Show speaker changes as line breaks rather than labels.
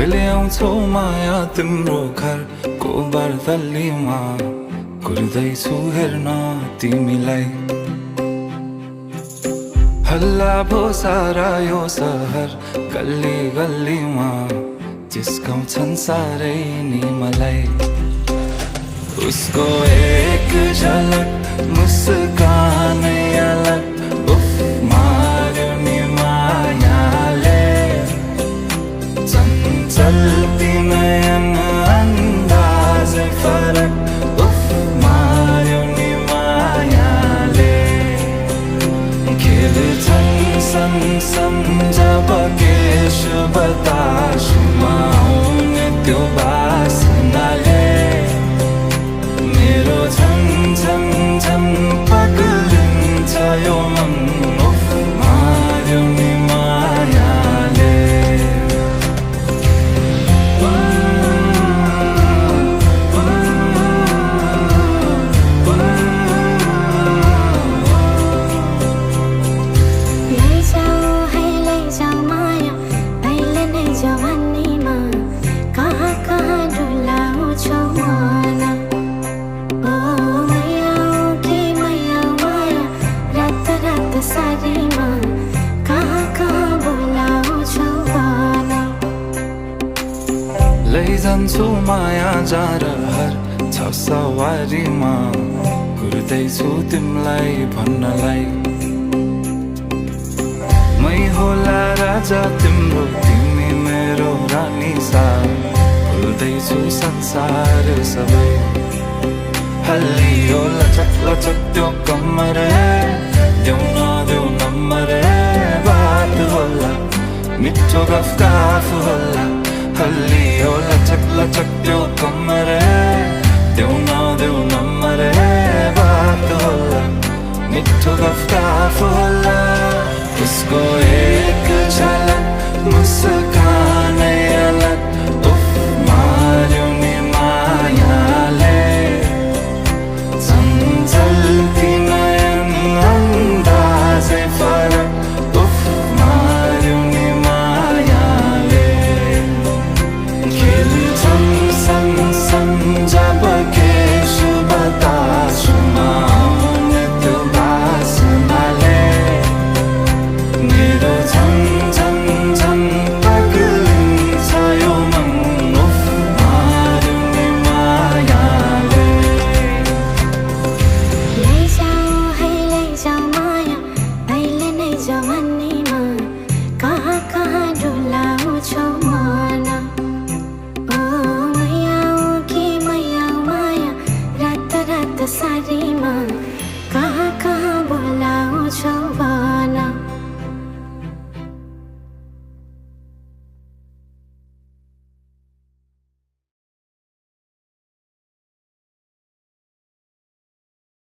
कहिले आउँछौ माया तिम्रो घर को बर्दलीमा कुर्दैछु हेर्न तिमीलाई हल्ला भो सारा यो सहर गल्ली गल्लीमा जिस्काउँछन् सारै नि मलाई उसको एक झलक मुस्कानै अलग उफ मार्यो नि मायाले चञ्चल्ती नयन अन्दाजै फरक उफ मार्यो नि मायाले खेल्छन् सँगसँग जब केश बतासमा आउने त्यो बासनाले मेरो झन् झन् झन् पग्लिन्छ यो मन उफ मार्यो नि मायाले लैजान्छु माया जारहर छ सवारीमा कुर्दैछु तिमीलाई भन्नलाई मै होला राजा तिम्रो तिमी मेरो रानी सा भुल्दैछु संसार सबै हल्लियो लचक लचक त्यो कम्मर देऊ नदेऊ नम्बर बात होला मिठो गफ होला हल्लियो लचक लचक त्यो कम्मर देऊ नदेऊ नम्बर बात होला मिठो गफ होला उसको एक झलक मुस्कानै अलग उफ मार्यो नि मायाले चञ्चल्ती नयन अन्दाजै फरक उफ मार्यो नि मायाले खेल्छन् सँगसँग जब केश बतासमा आउने त्यो बासनाले मेरो झन् झन् झन् पग्लिन्छ यो मन उफ मार्यो नि मायाले
लैजाऊ माया अहिले नै जवानीमा कहाँ कहाँ डुलाउँछौ मन ओ मैया कि मैया माया रात रात सारीमा